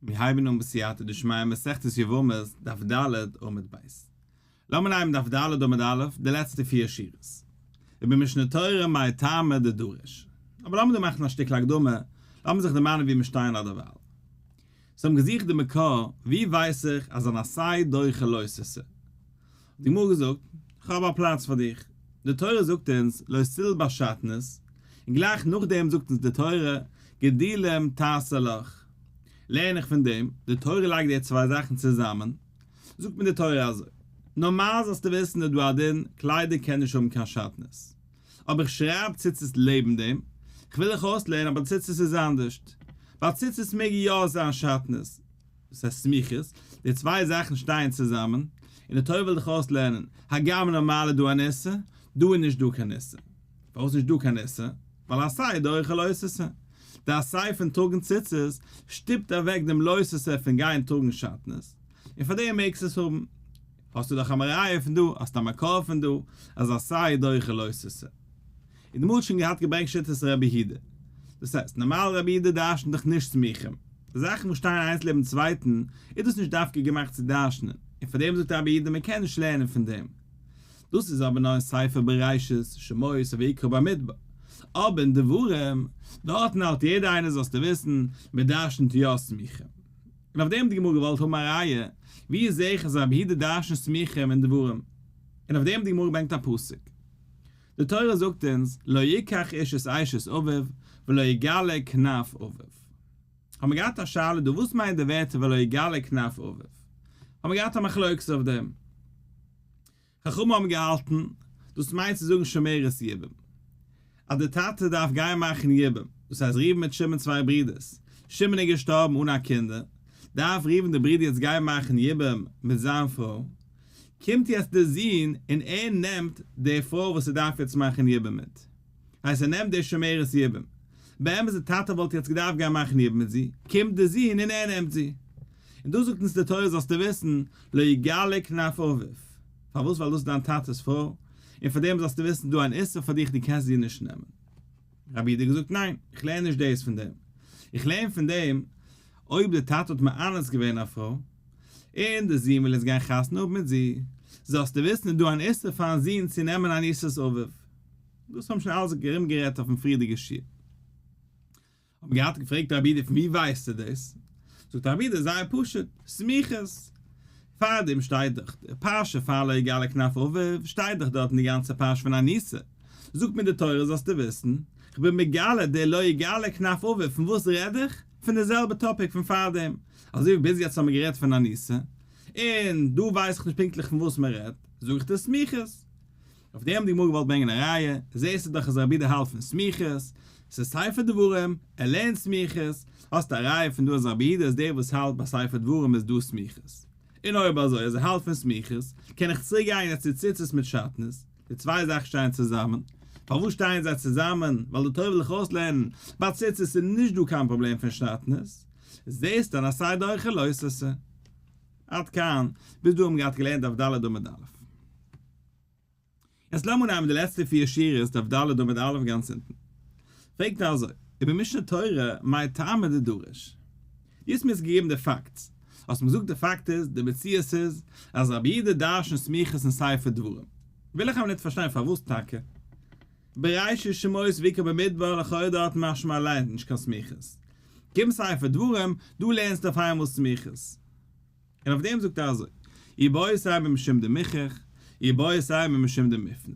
מיר הייבן אן בסייעתא דשמיא מסכת יבמות דף ד' עמוד ב'. לאמיר הייבן דף ד' עמוד א', די לעצטע פיר שורות. ובמשנה תורה מאי טעמא דדריש. אבער לאמיר דא מאכן א שטיקל הקדמה, לאמיר זיך דערמאנען וואו מיר שטייען אדערווייל. ס'האבן געזוכט די מקור, ווי ווייס איך אז אן עשה דוחה לא תעשה? האט די גמרא געזאגט, כ'האב א פלאץ פאר דיך, די תורה זאגט אונז לא תלבש שעטנז, און גלייך נאכדעם זאגט אונז די תורה גדילים תעשה לך, לערן איך פון דעם, די תורה לייגט די צוויי זאכן צוזאמען, זאגט מיר די תורה אזוי, נארמאל זאלסטו וויסן איז דא א דין, קליידער קען נישט האבן קיין שעטנז, אבער איך שרייב ציצית לעבן דעם, כ'וויל דיך אויסלערנען אז ביי ציצית איז אנדערשט, ביי ציצית מעג יא זיין שעטנז, דאס הייסט סמיכות, די צוויי זאכן שטייען צוזאמען, און די תורה וויל דיך אויסלערנען, הגם נארמאל איז דא אן איסור, דא איז נישט דא קיין איסור. פארוואס נישט דא קיין איסור? ווייל עשה דוחה לא תעשה. די עשה פון טראגן ציצית שטופט אוועק דעם לא תעשה פון גיין טראגן שעטנז, און פאר דעם מעגסטו עס האבן. האסטו דאך א מראיה פון דא, האסט א מקור פון דא, אז עשה דוחה לא תעשה. און די גמרא האט שוין געהאט געברענגט שיטת רבי יהודה. דאס הייסט, נארמאל רבי יהודה דרשנ'ט דאך נישט סמיכים. די זאכן וואס שטייען איינס לעבן צווייטן, איז דאס נישט דווקא געמאכט צו דרשנ'ען, און פאר דעם זאגט רבי יהודה מען קען נישט לערנען פון דעם. דאס איז אבער נאר אין ספר בראשית, שמות, ויקרא במדבר. אבער אין דברים, דארטן האלט יעדער איינער זאלסטו וויסן, מען דרשנ'ט יא סמיכים. און אויף דעם האט די גמרא געוואלט האבן א ראיה, ווי זעה איך אז רבי יהודה דרשנ'ט סמיכים אין דברים? און אויף דעם האט די גמרא געברענגט א פסוק. די תורה זאגט אונז לא יקח איש את אשת אביו ולא יגלה כנף אביו. האבן מיר געהאט א שאלה דא וואס מיינט די ווערטער ולא יגלה כנף אביו? האבן מיר געהאט א מחלוקת אויף דעם. חכמים האבן געהאלטן דאס מיינט צו זאגן שומרת יבום. אז די טאטע דארף גיין מאכן יבום, דאס הייסט ראובן מיט שמעון צוויי ברידערס, שמעון איז געשטארבן אן א קינדער, דארף ראובן די ברודער יעצט גיין מאכן יבום מיט זיין פרוי, קומט יעצט די זון און ער נעמט די פרוי וואס ער דארף יעצט מאכן יבום מיט, הייסט ער נעמט די שומרת יבום, באמת די טאטע וואלט יעצט געדארפט גיין מאכן יבום מיט זי, קומט די זון און ער נעמט זי. און דא זאגט אונז די תורה זאלסטו וויסן, לא יגלה כנף אביו, פארוואס ווייל דאס איז דיין טאטע'ס פרוי, און פאר דעם זאלסטו וויסן דא אן איסור פאר דיך דו קענסט זי נישט נעמען. רבי יהודה האט געזאגט ניין, איך לערן נישט דאס פון דעם, איך לערן פון דעם אויב די טאטע האט מאנס געווען א פרוי, און די זון וויל יעצט גיין חתונה האבן מיט זי, זאלסטו וויסן איז דא אן איסור פארן זון צו נעמען אנוסת אביו. דאס האבן שוין אלעס ארום גערעדט אויפן פריערדיגע שיעור. האט מען געהאט געפרעגט רבי יהודה פון ווי ווייסטו דאס? זאגט רבי יהודה זייער פשוט, סמיכות. פארדעם שטייט דאך די פרשה פאר לא יגלה כנף אביו, שטייט דאך דארטן די גאנצע פרשה פון אנוסה. זאגט מיר די תורה זאלסטו וויסן, כ'בין מגלה די לא יגלה כנף אביו, פון וואס רעד איך? פון די זעלבע topic פון פארדעם, אזוי ווי ביז יעצט האבן מיר גערעדט פון אנוסה, און דא ווייס איך נישט פונקטליך פון וואס מען רעדט, זאג איך דיר סמיכות. אויף דעם האט די גמרא געוואלט ברענגען א ראיה, זעסטו דאך אז רבי יהודה האלט פון סמיכות, ס'איז ספר דברים, ער לערנט סמיכות, האסט א ראיה פון דא אז רבי יהודה איז דער וואס האלט ביי ספר דברים איז דא סמיכות. און אויב אזוי אז ער האלט פון סמיכות, קען איך צוריק גיין יעצט צו ציצית מיט שעטנז, די צוויי זאכן שטייען צוזאמען. פארוואס שטייען זיי צוזאמען? ווייל די תורה וויל דיך אויסלערנען, ביי ציצית איז נישט דא קיין פראבלעם פון שעטנז. זעסט אן עשה דוחה לא תעשה. עד כאן, ביז דא האבן מיר געהאט געלערנט דף ד' עמוד א'. יעצט לאמיר אנהייבן די לעצטע פיר שורות דף ד' עמוד א' גאנץ אונטן. פרעגט ער אזוי, ובמשנה תורה מאי טעמא דדריש? דו האסט מיר יעצט געגעבן די facts. האסט מיר געזאגט די פאקט איז, די מציאות איז, אז רבי יהודה דרש'נט סמיכות אין ספר דברים. וויל איך א מינוט פארשטיין פארוואס טאקע. בראשית שמות ויקרא במדבר לכאורה דארט משמע אליין נישט קיין סמיכות. קום ספר דברים, דא לערנסטו אויף איינמאל סמיכות. און אויף דעם זאגט ער אזוי, איבעית אימא משום דמוכח, איבעית אימא משום דמופנה.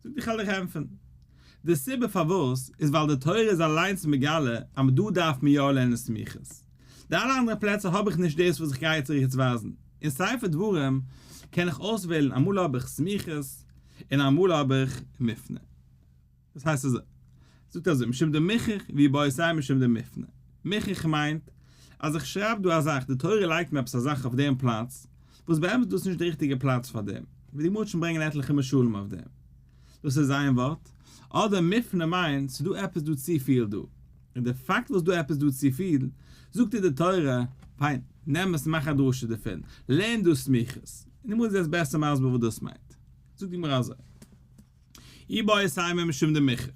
זאגט איך וועל דיך ענטפערן. די סיבה פארוואס איז ווייל די תורה איז אליינס מגלה אז דא דארף מען יא לערנען סמיכות. די אלע אנדערע פלעצער האב איך נישט דאס וואס איך גיי יעצט יעצט ווייזן. אין ספר דברים קען איך אויסוועלן אמאל האב איך סמיכות און אמאל האב איך מופנה. דאס הייסט אזוי, זאגט אזוי, משום דמוכח ואיבעית אימא משום דמופנה. מוכח מיינט אז איך שרייב דא א זאך, די תורה לייגט מיר עפעס א זאך אויף דעם פלאץ, וואס באמת איז דאס נישט די ריכטיגע פלאץ פאר דעם, ווי די גמרא וועט שוין ברענגען עטליכע משלים אויף דעם. דאס איז איין ווארט. אדער מופנה מיינט ס'איז דא עפעס דא צופיל דא. און די פאקט וואס דא עפעס דא צופיל, זאגט דיר די תורה, פיין, נעם עס מאך א דרשה דערפון, לערן דא סמיכות. און די גמרא איז יעצט בעסער מסביר וואס דאס מיינט. זאגט די גמרא אזוי. איבעית אימא משום דמוכח.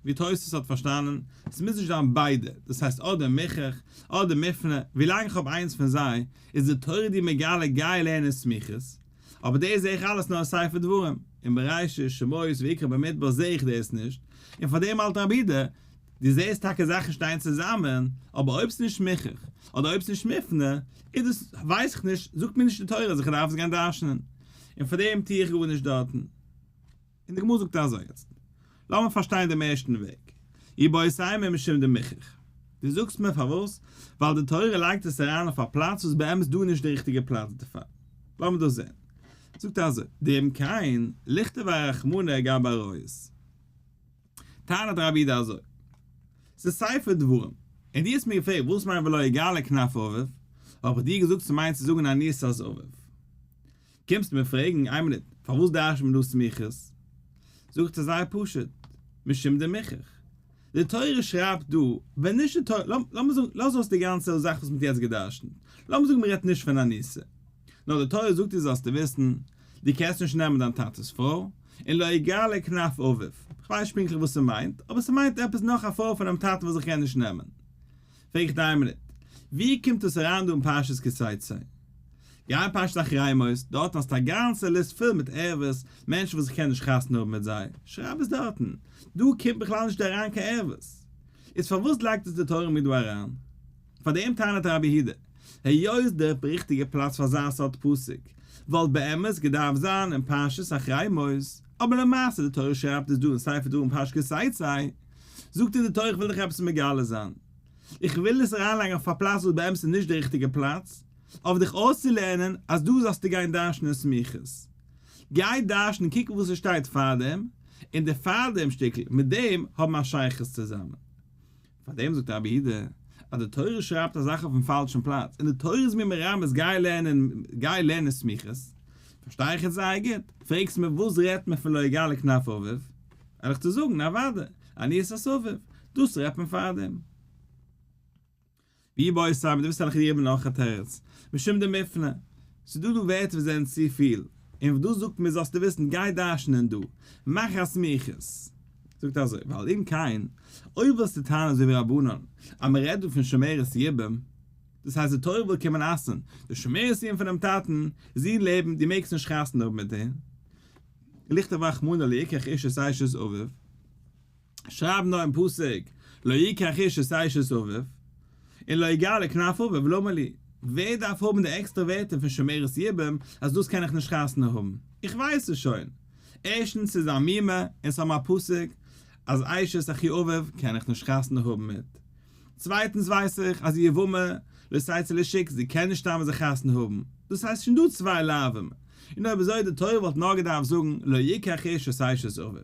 ווי תוספות האט פארשטאנען, ס'מוז נישט זיין ביידע, דאס הייסט אדער מוכח אדער מופנה, ווילאנג איך האב איינס פון זיי, איז די תורה דיר מגלה גיי לערנען סמיכות, אבער דאס זעה איך אלעס נאר אין ספר דברים, אין בראשית, שמות, ויקרא במדבר זעה איך דאס נישט, און פאר דעם האלט רבי יהודה, דו זעסט טאקע זאכן שטייען צוזאמען, אבער אויב ס'איז נישט מוכח, אדער אויב ס'איז נישט מופנה, איז דאס, ווייס איך נישט, זאגט מיר נישט די תורה אז איך דארף עס גיין דרש'נען, און פאר דעם טו איך גארנישט דארטן. און די גמרא זאגט אזוי יעצט לאמיר פארשטיין דעם ערשטן וועג, איבעית אימא משום דמוכח, דו זאגסט מיר פארוואס? ווייל די תורה לייגט עס אריין אויף א פלאץ וואס באמת דא נישט די ריכטיגע פלאץ דערפאר, לאמיר דאס זען, זאגט ער אזוי, דאם כן לכתביה רחמנא גבי עריות. טענה'ט רבי יהודה אזוי, ס'איז ספר דברים, און דו האסט מיר געפרעגט וואס מיינט ולא יגלה כנף אביו, האב איך דיר געזאגט ס'מיינט צו זאגן אנוסת אביו. קומסט מיר פרעגן, איין מינוט, פארוואס דרש'נט מען דא סמיכות? זאג איך דיר זייער פשוט, משום דמוכח. די תורה שרייבט דא, ווען נישט די תורה, לאמיר זאגן, לאז אויס די גאנצע זאך וואס מ'האט יעצט געדרש'נט, לאמיר זאגן מ'רעדט נישט פון אנוסה, נאר די תורה זאגט דיר זאלסטו וויסן, דו קענסט נישט נעמען דיין טאטע'ס פרוי, און לא יגלה כנף אביו, כ'ווייס נישט פונקטליך וואס ס'מיינט, אבער ס'מיינט עפעס נאך א פרוי פונעם טאטן וואס איך קען נישט נעמען. פרעג איך דיר איין מינוט, ווי קומט דאס אריין דא אין פרשת כי תצא? גיי אין פרשת אחרי מות, דארטן האסטו א גאנצע ליסט פול מיט ערוות, מענטשן וואס איך קען נישט חתונה האבן מיט זיי, שרייב עס דארטן, דא קומט בכלל נישט אריין קיין ערוות. איז פארוואס לייגט עס די תורה מיר דא אריין? פאר דעם טענה'ט רבי יהודה, היות דער ריכטיגע פלאץ פאר אזא סארט פסוק וואלט באמת געדארפט זיין אין פרשת אחרי מות, אבער למעשה די תורה שרייבט עס דא אין ספר דברים פרשת כי תצא, זאגט דיר די תורה איך וויל דיך עפעס מגלה זיין, איך וויל עס אריינלייגן אויף א פלאץ וואס באמת איז נישט די ריכטיגע פלאץ, אויף דיך אויסצולערנען אז דא זאלסטו גיין דרש'נען סמיכות. גיי דרש'ן און קוק וואס עס שטייט פארדעם, און די פארדעם שטיקל מיט דעם האבן א שייכות צוזאמען. פארדעם זאגט רבי יהודה אז די תורה שרייבט א זאך אויפן פאלשן פלאץ, און די תורה איז מיר מרמז גיי לערנען גיי לערנען סמיכות, פארשטיי איך יעצט זייער גוט, פרעגסט מיר וואס רעדט מען פון לא יגלה כנף אביו, וועל איך דיר זאגן אוודאי, אנוסת אביו, דאס רעדט מען פארדעם. ואיבעית אימא, דו ווילסט וועל איך דיר געבן נאך א תירוץ, משום דמופנה, ס'איז דא דא ווערטער וואס זענען צופיל, און דאס זאגט מיר זאלסטו וויסן גיי דרש'נען דא, מאך א סמיכות. זאגט אזוי, ווייל אם כן, אויב ווילסטו טענה'ן אזוי ווי רבנן, אז מען רעדט דא פון שומרת יבם, דאס הייסט די תורה וויל קומען אסר'ן די שומרת יבם פונעם טאטן, זי לעבן, דו מעגסט נישט חתונה האבן מיט איר, לכתוב רחמנא לא יקח איש את אשת אביו, שרייב נאר אין פסוק לא יקח איש את אשת אביו, און לא יגלה כנף אביו למה לי, ווער דארף האבן די עקסטערע ווערטער פון שומרת יבם אז דאס קען איך נישט חתונה האבן, איך ווייס עס שוין, ערשטנס ס'איז א מומע און ס'האבן א פסוק אז אשת אחי אביו קען איך נישט חתונה האבן מיט, צווייטנס ווייס איך אז יבמה לא תצא לשוק זי קען נישט סתם אזוי חתונה האבן, דאס הייסט שוין דא צוויי לאווים, און אויב אזוי די תורה וואלט נאר געדארפט זאגן לא יקח איש את אשת אביו.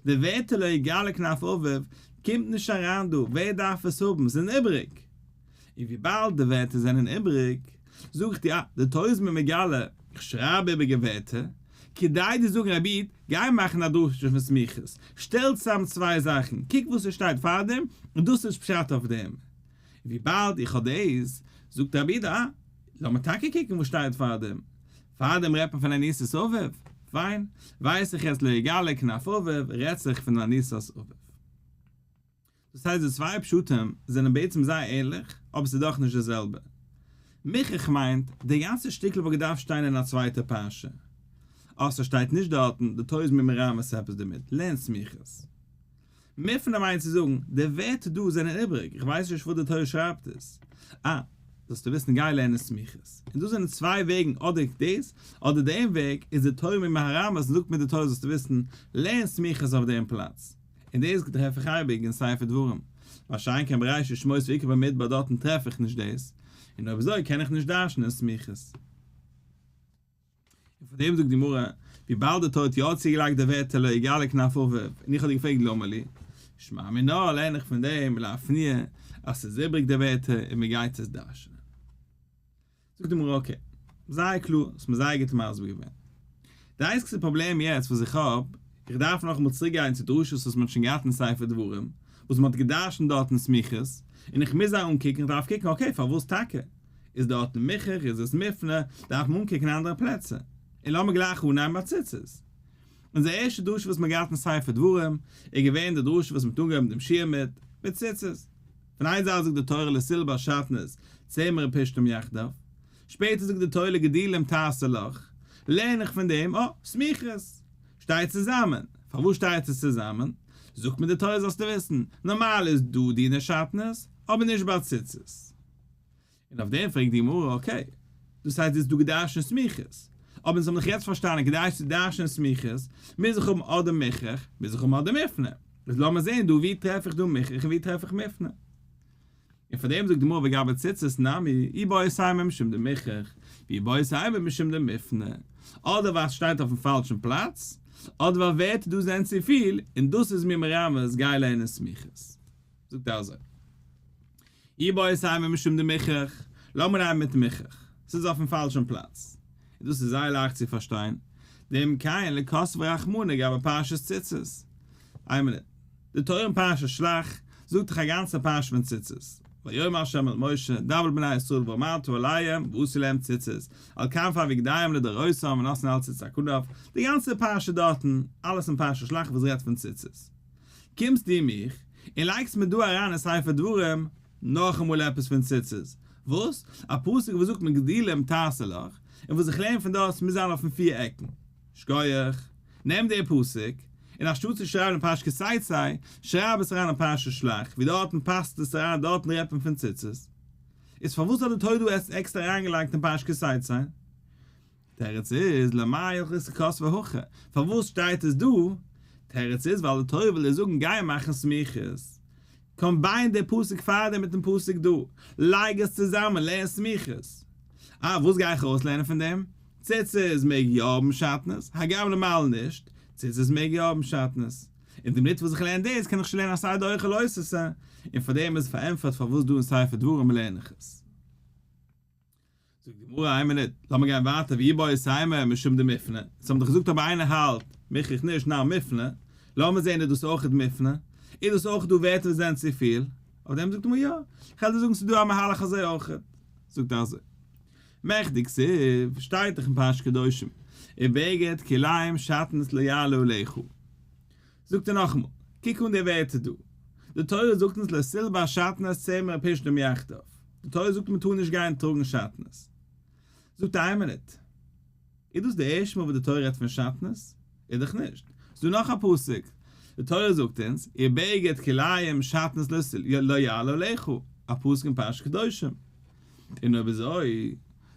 די ווערטער לא יגלה כנף אביו קומט נישט אריין דא, ווער דארף עס האבן? ס'איז איבריג. און וויבאלד די ווערטער זענען איבריג, זאג איך דיר, אה, די תורה איז מיר מגלה, איך שרייב איבריגע ווערטער, כדי דיר זאגן רבי איד, גיי מאכן א דרשה פון סמיכות, שטעל צוזאם צוויי זאכן, קוק וואס עס שטייט פארדעם, און דאס איז פשט אויף דעם. און וויבאלד איך האב דאס, זאגט רבי איד, אה, לאמיר טאקע קוקן וואס שטייט פארדעם. פארדעם רעדט מען פון אנוסת אביו, פיין, ווייס איך יעצט לא יגלה כנף אביו רעדט זיך פון אנוסת אביו. דאס הייסט די צוויי פשטים זענען בעצם זייער ענליך, אבער ס'איז דאך נישט די זעלבע. מוכח מיינט, די גאנצע שטיקל וואלט געדארפט שטיין אין א צווייטע פרשה. אה, ס'שטייט נישט דארטן, די תורה איז מיר מרמז עפעס דערמיט, לערן סמיכות. מופנה מיינט צו זאגן, די ווערטער דא זענען איבעריג, איך ווייס נישט וואס די תורה שרייבט עס. אה, זאלסטו וויסן גיי לערנען סמיכות. און דאס זענען צוויי וועגן אדער דאס, אדער דעם וועג, איז די תורה מיר מרמז און זאגט מיר די תורה זאלסטו וויסן, לערן סמיכות אויף דעם פלאץ. און דאס טרעף איך אייביג אין ספר דברים. מה שאין כן בראשית שמות ויקרא במדבר דארטן טרעף איך נישט דאס, און אויב אזוי קען איך נישט דרש'נען סמיכות. און פאר דעם זאגט די גמרא, וויבאלד די תורה האט יא צוגעלייגט די ווערטער לא יגלה כנף אביו, און איך האב דיר געפרעגט למה לי, שמע מינה לערן איך פון דעם לאפנויי אז ס'איז איבריג די ווערטער און מ'גייט עס דרש'נען. זאגט די גמרא okay, זייער קלאר, האסט מיר זייער גוט מסביר געווען. די איינציגסטע פראבלעם יעצט וואס איך האב, איך דארף נאכאמאל צוריק גיין צו דרשות וואס מען האט שוין געהאט אין ספר דברים, וואס מען האט געדרשנט דארט אין סמיכות, און איך מוז זיי אנקוקן, איך דארף קוקן okay פארוואס טאקע איז דארטן מוכח, איז עס מופנה, דארף מען אנקוקן אנדערע פלעצער. און לאמיר גלייך אנהייבן ביי ציצית. אונזער ערשטע דרשה וואס מ'האט געהאט אין ספר דברים איז געווען די דרשה וואס מ'האט אנגעהויבן דעם שיעור מיט, מיט ציצית. פון איין זייט זאגט די תורה לא תלבש שעטנז צמר ופשתים יחדיו, שפעטער זאגט די תורה לגדילים תעשה לך, לערן איך פון דעם, אה, סמיכות! שטייט צוזאמען. פארוואס שטייט עס צוזאמען? זאגט מיר די תורה זאלסטו וויסן, נארמאל איז דא דיני שעטנז, אבער נישט ביי ציצית. און אויף דעם פרעגט די גמרא, okay, דאס הייסט דו האסט דא געדרש'נט סמיכות, אבער אונז האבן דאך יעצט פארשטאנען כדי צו דרש'נען סמיכות מוז איך האבן אדער מוכרח, מוז איך האבן אדער מופנה, איז לאמיר זען דא ווי טרעף איך דא מוכרח און ווי טרעף איך מופנה. און פאר דעם זאגט די גמרא וגבי ציצית נמי, איבעית אימא משום דמוכרח, ואיבעית אימא משום דמופנה, אדער ווייל ס'שטייט אויפן פאלשן פלאץ, אדער ווייל ווערטער דא זענען צופיל, און דאס איז מיר מרמז גיי לערנען סמיכות. זאגט ער אזוי. איבעית אימא משום דמוכרח, לאמיר נעמען מיט מוכרח, ס'איז אויפן פאלשן פלאץ, און דאס איז זייער לייכט צו פארשטיין, דאם כן לא כתבה רחמנא גבי פרשת ציצית. איין מינוט, די תורה אין פרשת שלח זאגט דאך א גאנצע פרשה פון ציצית, ויאמר ה' אל משה, דבר אל בני ישראל ואמרת אליהם ועשו להם ציצית, על כנפי בגדיהם לדורותם ונתנו על ציצית הכנף, די גאנצע פרשה דארטן, אלעס אין פרשת שלח וואס רעדט פון ציצית. קומסט דו מיך און לייגסט מיר דא אריין אין ספר דברים נאכאמאל עפעס פון ציצית? וואס? א פסוק וואס זאגט מגדילים תעשה לך, און וואס איך לערן פון דארט ס'מוז זיין אויפן פיר עקן. שקויעך. נעם די פסוק, און אנשטאט צו שרייבן אין פרשת כי תצא, שרייב עס אריין אין פרשת שלח, ווי דארטן פאסט עס אריין, דארטן רעדט מען פון ציצית. איז פארוואס האט די תורה דא עס עקסטער אריינגעלייגט אין פרשת כי תצא? תירוץ איז, למאי הלכתא כתבה הכא, פארוואס שטייט עס דא? תירוץ איז ווייל די תורה וויל דיר זאגן גיי מאכן סמיכות. combine די פסוק פארדעם מיטן פסוק דא, לייג עס צוזאמען, לערן סמיכות. אה, וואס גיי איך ארויסלערנען פון דעם? ציצית מעג יא האבן שעטנז, הגם נארמאל נישט, ציצית מעג יא האבן שעטנז. און די מינוט וואס איך לערן דאס קען איך שוין לערנען עשה דוחה לא תעשה, און פארדעם איז פארענטפערט פארוואס דא אין ספר דברים לערן איך עס. זאגט די גמרא איין מינוט, לאמיר גיין ווייטער ואיבעית אימא משום דמופנה, אונז האבן דאך געזאגט אויב איינער האלט מוכרח נישט נאר מופנה, לאמיר זעהן איז דאס אויכעט מופנה, איז דאס אויך דא ווערטער וואס זענען צופיל, אויף דעם זאגט די גמרא יא, איך וועל דיר זאגן ס'איז דא א מהלך אזוי אויכעט, זאגט ער אזוי, מכדי כתיב, שטייט דאך אין פרשת קדושים, ובגד כלאים שעטנז לא יעלה עליך. זאגט ער נאכאמאל, קוק אן די ווערטער דא, די תורה זאגט אונז לא תלבש שעטנז צמר ופשתים יחדיו, די תורה זאגט מען טאר נישט גיין טראגן שעטנז. זאגט ער איין מינוט, איז דאס די ערשטע מאל וואס די תורה רעדט פון שעטנז? איז דאך נישט, ס'איז דא נאך א פסוק, די תורה זאגט אונז, ובגד כלאים שעטנז לא יעלה עליך, א פסוק אין פרשת קדושים. און אויב אזוי,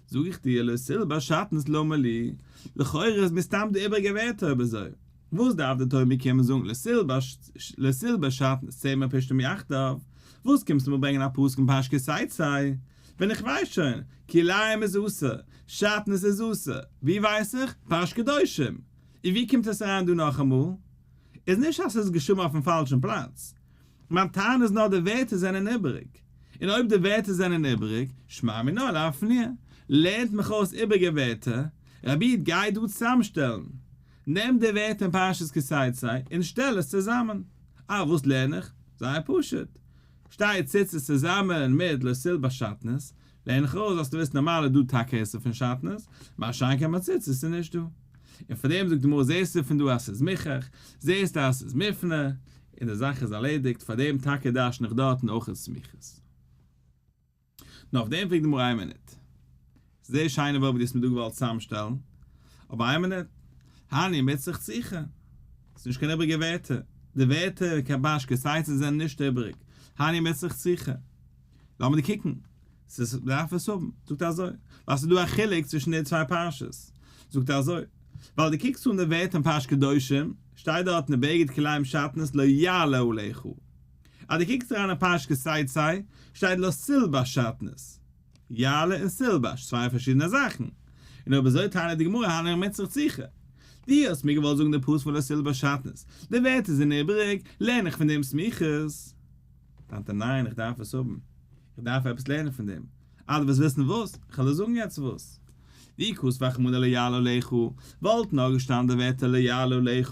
זאג איך דיר, לא תלבש שעטנז למה לי, לכאורה איז מסתם די איבעריגע ווערטער אויב אזוי. וואס דארף די תורה מיר קומען זאגן לא תלבש שעטנז צמר ופשתים יחדיו? וואס קומסטו מיר ברענגען א פסוק אין פרשת כי תצא, ווען איך ווייס שוין, כלאים איז אסור, שעטנז איז אסור, ווי ווייס איך? פרשת קדושים! און ווי קומט עס אריין דא נאכאמאל? איז נישט אז ס'איז געשריבן אויפן פאלשן פלאץ, מיין טענה איז נאר די ווערטער זענען איבעריג, און אויב די ווערטער זענען איבעריג, שמע מינה לאפנויי, לערנט מיך אויס איבעריגע ווערטער, רבי איד גיי דא צוזאמשטעלן. נעם די ווערטער אין פרשת כי תצא און שטעל עס צוזאמען. אה, וואס לערן איך? זייער פשוט. שטייט ציצית צוזאמען מיט לא תלבש שעטנז, לערן איך אויס זאלסטו וויסן נארמאל איז דא טאקע איסור פון שעטנז, מה שאין כן ביי ציצית איז נישט דא. און פאר דעם זאגט די גמרא זעסטו פון דא אז ס'איז מוכרח, זעסטו אז ס'איז מופנה, און די זאך איז ארלעדיגט, פאר דעם טאקע דרש'ן איך דארטן אויך סמיכות. נאר אויף דעם פרעגט די גמרא איין מינוט. זייער שיינע ווארט וואס דו האסט מיר דא געוואלט צוזאמשטעלן, אבער איין מינוט, הני מיצרך צריכי, ס'איז נישט קיין איבריגע ווערטער, די ווערטער קיין פרשת כי תצא זענען נישט איבריג, הני מיצרך צריכי, לאמיר דיר קוקן, ס'איז דארף עס האבן, זאגט ער אזוי, ווייל ס'איז דא א חילוק צווישן די צוויי פרשות, זאגט ער אזוי, ווייל דו קוקסט אן די ווערטער אין פרשת קדושים, שטייט דארטן ובגד כלאים שעטנז לא יעלה עליך, אז דו קוקסט אריין אין פרשת כי תצא, שטייט לא תלבש שעטנז. יעלה און תלבש, צוויי פארשידענע זאכן. און אויב אזוי טענה'ט די גמרא הני מיצרך צריכי. דו האסט מיר געוואלט זאגן די פסוק פון לא תלבש שעטנז, די ווערטער זענען איבעריג, לערן איך פון דעם סמיכות? טענה'ט ער ניין איך דארף עס האבן, איך דארף עפעס לערנען פון דעם. אה דו ווילסט וויסן וואס? איך וועל דיר זאגן יעצט וואס. דאי כתב רחמנא לא יעלה עליך, וואלט נאר געשטאנען די ווערטער לא יעלה עליך,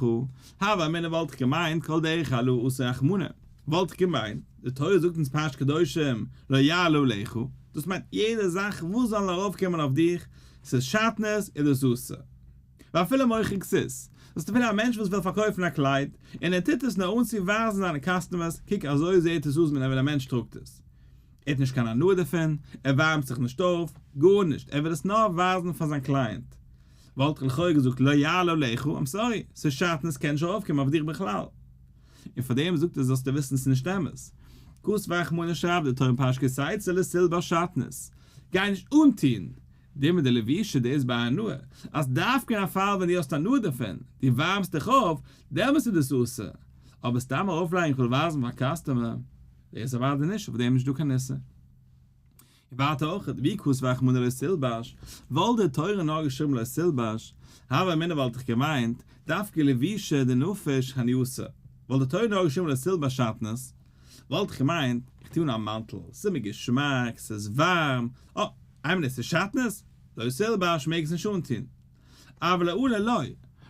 הוה אמינא וואלט איך געמיינט כל דרך העלאה אסר רחמנא, וואלט איך געמיינט, די תורה זאגט אונז פרשת קדושים לא יעלה עליך, דאס מיינט יעדע זאך וואס זאל ארויף קומען אויף דיך, ס'איז שעטנז איז דאס אסור. ואפילו מוחק כסות, זאלסטו אפילו א מענטש וואס וויל פארקויפן א קלייד, און ער טוט עס נאר אן צו ווייזן זיינע customers, קוק אזוי זעט עס אויס ווען א מענטש טראגט עס. ער האט נישט קיין הנאה דערפון, ער ווארעמט זיך נישט אויף, גארנישט, ער וויל עס נאר ווייזן פאר זיין client. וואלט איך לכאורה געזאגט לא יעלה עליך, I'm sorry, ס'איז שעטנז קען נישט ארויפקומען אויף דיך בכלל. און פאר דעם זאגט ער זאלסטו וויסן ס'איז נישט אמת. כתב רחמנא שרייבט די תורה אין פרשת כי תצא לא תלבש שעטנז. גיי נישט אנטוהן. דעם מיט די לבישה דאס ביי הנאה, אז דווקא אין א פאל ווען דו האסט הנאה דערפון, דו ווארעמסט דיך אויף, דעמאלטס איז דאס אסור. אבער סתם ארויפלייגן איך וויל ווייזן פאר customer, דאס איז אוודאי נישט, אויף דעם איז נישט דא קיין איסור. און ווייטער אויך, ואי כתב רחמנא לא תלבש, וואלט די תורה נאר געשריבן לא תלבש, הוה אמינא וואלט איך געמיינט, דווקא לבישה דנפיש הני אסור, וואלט די תורה נאר געשריבן לא תלבש שעטנז, וואלט איך געמיינט, איך טו אן א מאנטל, ס'איז מיר געשמאק, ס'איז ווארעם, אה, איין מינוט, ס'איז שעטנז? לא תלבש מעג עס נישט אנטון. אבל אעלה לא,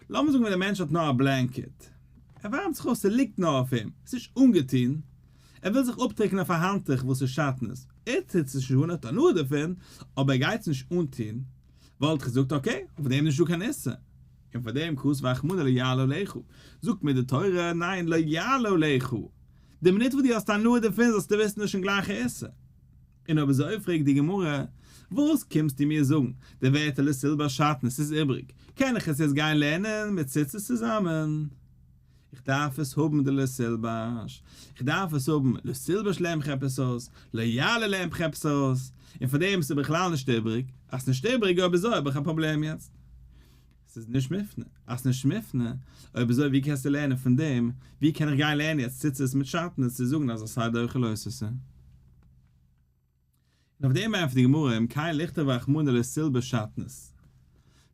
לאמיר זאגן ווען דער מענטש האט נאר א blanket, ער ווארעמט זיך אויס, ס'ליגט נאר אויף אים, ס'איז נישט אנגעטון, ער וויל זיך אפטריקענען אויף א האנטוך וואס איז שעטנז, ער טוט עס נישט אן, ער האט הנאה דערפון, אבער ער גייט עס נישט אנטון, וואלט איך געזאגט okay, אויף דעם איז נישטא קיין איסור, און פאר דעם כתב רחמנא לא יעלה עליך, זאגט מיר די תורה, ניין, לא יעלה עליך, די מינוט וואס דו האסט הנאה דערפון זאלסטו וויסן איז שוין גלייך א איסור. און אויב אזוי פרעגט די גמרא, וואס קומסטו מיר זאגן, די ווערטער לא תלבש שעטנז איז איבריג, קען איך עס יעצט גיין לערנען מיט ציצית צוזאמען? איך דארף עס האבן די לא תלבש, איך דארף עס האבן לא תלבש לערן מיך עפעס אויס, לא יעלה לערן מיך עפעס אויס, און פאר דעם איז עס בכלל נישט איבריג, אז ס'נישט איבריג אויב אזוי האב איך א פראבלעם יעצט. ס'איז נישט מופנה, אז ס'נישט מופנה, אויב אזוי ווי קענסטו לערנען פון דעם, ווי קען איך גיין לערנען יעצט ציצית מיט שעטנז צו זאגן אז עשה דוחה לא תעשה? און אויף דעם ענטפערט די גמרא אם כן לכתוב רחמנא לא תלבש שעטנז.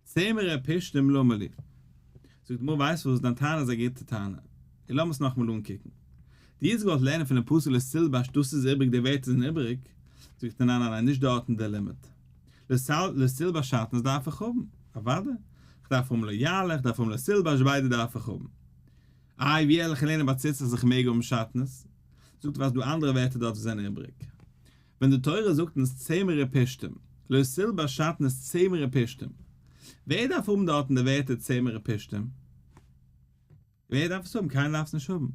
צמר ופשתים למה לי. זאגט די גמרא ווייסט וואס, דיין טענה איז א גוטע טענה, און לאמיר עס נאכאמאל אנקוקן. דו האסט געוואלט לערנען פונעם פסוק לא תלבש דאס איז איבריג די ווערטער זענען איבריג, זאגט ער ניין ניין ניין נישט דארטן דער לימוד. לא תלבש שעטנז דארף איך האבן, אוודאי, איך דארף האבן לא יעלה, איך דארף האבן לא תלבש ביידע דארף איך האבן. איי ווי וועל איך לערנען ביי ציצית אז איך מעג האבן שעטנז? זאגט ווייל ס'דא אנדערע ווערטער דארט וואס זענען איבריג. ווען די תורה זאגט אונז צמר ופשתים, לא תלבש שעטנז צמר ופשתים, ווער דארף האבן דארטן די ווערטער צמר ופשתים? ווער דארף עס האבן? קיינער דארף עס נישט האבן.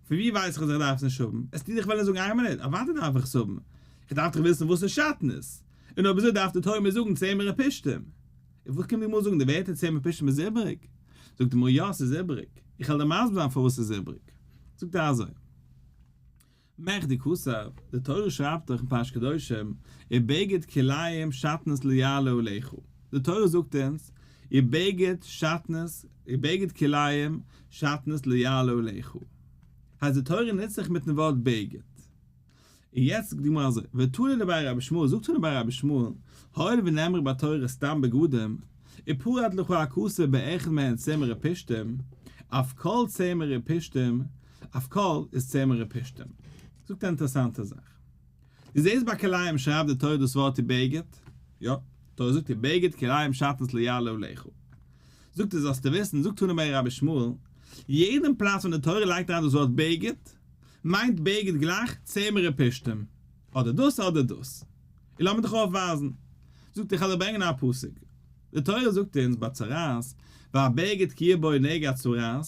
פון ווי ווייס איך אז איך דארף עס נישט האבן? עס טוט דיך וועלן זאגן איין מינוט, אוודאי דארף איך עס האבן. איך דארף דאך וויסן וואס איז שעטנז. און אויב אזוי דארף די תורה מיר זאגן צמר ופשתים. און וואס קומט די גמרא זאגן די ווערטער צמר ופשתים איז איבעריג? זאגט די גמרא יא ס'איז איבעריג. איך וועל דיר מסביר זיין פארוואס ס'איז איבעריג. זאגט ער אזוי. מכדי כתב, די תורה שרייבט דאך אין פרשת קדושים, ובגד כלאים שעטנז לא יעלה עליך, די תורה זאגט אונז, ובגד שעטנז, ובגד כלאים שעטנז לא יעלה עליך. הייסט די תורה נוצט זיך מיטן ווארט בגד. און יעצט זאגט די גמרא אזוי, ותנא דבי רבי ישמעאל, זאגט תנא דבי רבי ישמעאל, הואיל ונאמרו בתורה סתם בגדים, ופרט לך הכתוב באחד מהן צמר ופשתים, אף כל צמר ופשתים, אף כל איז צמר ופשתים. זאגט א אינטערעסאנטע זאך. דו זעסט ביי כלאים שרייבט די תורה דאס ווארט ובגד? יא, די תורה זאגט ובגד כלאים שעטנז לא יעלה עליך. זאגט ער זאלסטו וויסן, זאגט תנא דבי רבי ישמעאל, יעדן פלאץ ווען די תורה לייגט אריין דאס ווארט בגד, מיינט בגד גלייך צמר ופשתים, אדער דאס אדער דאס. און לאמיר דיך אויפווייזן. זאגט ער, איך וועל דיר ברענגען א פסוק. די תורה זאגט אונז ביי צרעת, והבגד כי יהיה בו נגע צרעת,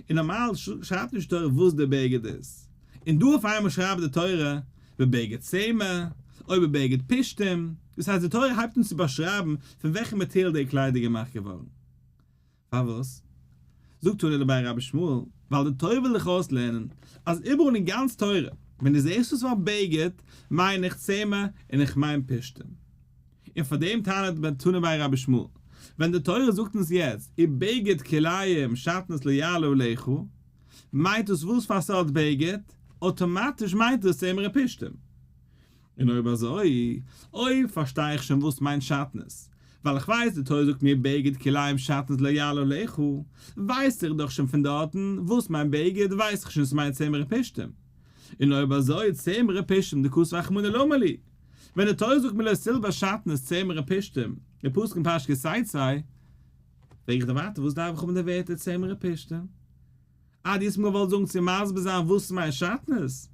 און נארמאל שרייבט נישט די תורה וואס די בגד איז, און דא אויף איינמאל שרייבט די תורה בבגד צמר, או בבגד פשתים, דאס הייסט די תורה הייבט אן צו באשרייבן פון וועלכע מאטעריאל די קלייד איז געמאכט געווארן. פארוואס? זאגט תנא דבי רבי ישמעאל, ווייל די תורה וויל דיך אויסלערנען אז איבעראל אין גאנץ תורה ווען דו זעסט דאס ווארט בגד מיין איך צמר און איך מיין פשתים. און פאר דעם טענה'ט תנא דבי רבי ישמעאל, ווען די תורה זאגט אונז יעצט ובגד כלאים שעטנז לא יעלה עליך, מיינט דאס וואס פאר סארט בגד? אויטאמאטיש מיינט דאס צמר ופשתים. און אויב אזוי, אויב פארשטיי איך שוין וואס מיינט שעטנז, ווייל איך ווייס די תורה זאגט מיר בגד כלאים שעטנז לא יעלה עליך, ווייס איך דאך שוין פון דארטן וואס מיינט בגד, ווייס איך שוין ס'מיינט צמר ופשתים. און אויב אזוי צמר ופשתים דכתב רחמנא למה לי, ווען די תורה זאגט מיר לא תלבש שעטנז צמר ופשתים, די פסוק אין פרשת כי תצא, פרעג איך דיר ווייטער וואס דארף איך האבן די ווערטער צמר ופשתים? אה, דו האסט מיר געוואלט זאגן צו מסביר זיין וואס מיינט שעטנז?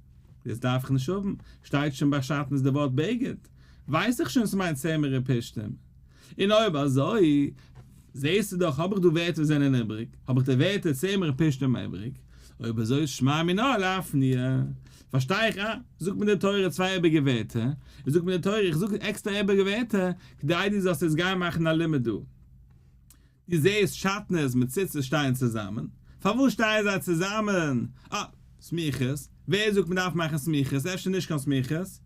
דאס דארף איך נישט האבן, שטייט שוין ביי שעטנז די ווארט בגד, ווייס איך שוין ס'מיינט צמר ופשתים. און אויב אזוי. זעהסטו דאך האב איך דא ווערטער וואס זענען איבריג, האב איך די ווערטער צמר ופשתים איבריג, אויב אזוי שמע מינה לאפנויי, פארשטיי איך אה, זאגט מיר די תורה צוויי איבריגע ווערטער, און זאגט מיר די תורה איך זאג עקסטער איבריגע ווערטער, כדי דו זאלסט יעצט גיין מאכן א לימוד דא. דו זעהסט שעטנז מיט ציצית שטייען צוזאמען, פארוואס שטייען זיי צוזאמען? אה, סמיכות, ווער זאגט מען דארף מאכן סמיכות, אפשר נישט קיין סמיכות?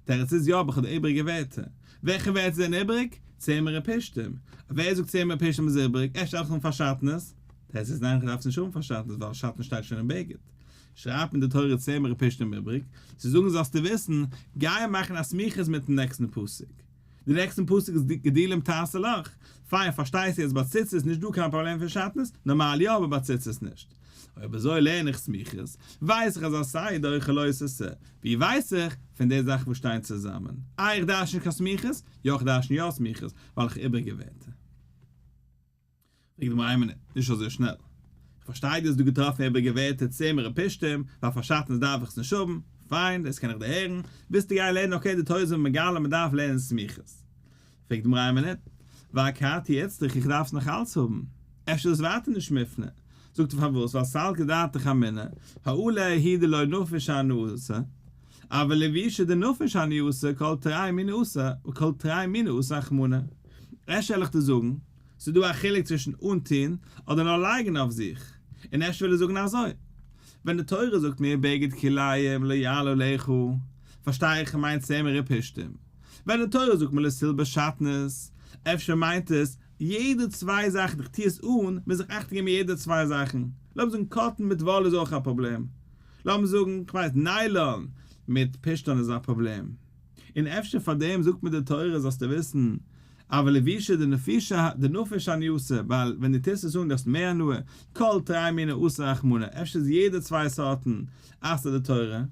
תירוץ איז יא אבער כ'האב די איבריגע ווערטער. וועלכע ווערטער זענען איבריג? צמר ופשתים. ווער זאגט צמר ופשתים איז איבריג? אפשר דארף איך האבן פאר שעטנז? תירוץ איז ניין כ'דארף עס נישט האבן פאר שעטנז ווייל שעטנז שטייט שוין אין בגד. שרייבט מיר די תורה צמר ופשתים איבריג, צו זאגן זאלסטו וויסן, גיי מאכן א סמיכות מיטן נעקסטן פסוק. די נעקסטן פסוק איז גדילים תעשה לך, פיין פארשטייסטו יעצט ביי ציצית איז נישט דא קיין פראבלעם פון שעטנז, נארמאל יא אבער ביי ציצית נישט. אויב אזוי לערן איך סמיכות, ווייס איך אז עשה דוחה לא תעשה, ווי ווייס איך? פון די זאכן וואס שטייען צוזאמען. איי איך דרשן נישט קיין סמיכות? יא איך דרשן יא סמיכות, ווייל איך איבריגע ווערטער. פרעגט די גמרא איין מינוט, נישט אזוי שנעל. איך פארשטיי דו האסט דא געטראפן איבריגע ווערטער צמר ופשתים, ווייל פאר שעטנז דארף איך עס נישט האבן, פיין, דאס קען איך דערהערן, ווילסטו גיין לערנען okay די תורה איז מיר מגלה מען דארף לערנען סמיכות. פרעגט די גמרא איין מינוט, ואכתי איצטריך איך דארף עס נאך אלץ האבן, אפשר איז עס ווייטער נישט מופנה, זאגט ער פארוואס ווייל סלקא דעתך אמינא, העלה הוא דלא נפיש אהנאתיה, אבל לבישה דנפיש אהנאתיה כל תרי מיני אסר, כל תרי מיני אסר רחמנא. אפשר וועל איך דיר זאגן, ס'איז דא א חילוק צווישן אנטוהן אדער נאר לייגן אויף זיך, און אפשר וויל ער זאגן אזוי, ווען די תורה זאגט מיר בגד כלאים לא יעלה עליך, פארשטיי איך מיינט צמר ופשתים, ווען די תורה זאגט מיר לא תלבש שעטנז, אפשר מיינט עס יעדע צוויי זאכן איך טוה עס אן מוז איך אכטונג געבן יעדע צוויי זאכן, לאמיר זאגן cotton מיט וואל איז אויך א פראבלעם, לאמיר זאגן כ'ווייס nylon מיט פשתן איז א פראבלעם. און אפשר פאר דעם זאגט מיר די תורה זאלסטו וויסן, אבל לבישה דנפיש אהנאתיה, ווייל ווען דו טוסט עס אן דו האסט מער הנאה, כל תרי מיני אסר רחמנא, אפשר איז יעדע צוויי סארטן אסר'ט די תורה,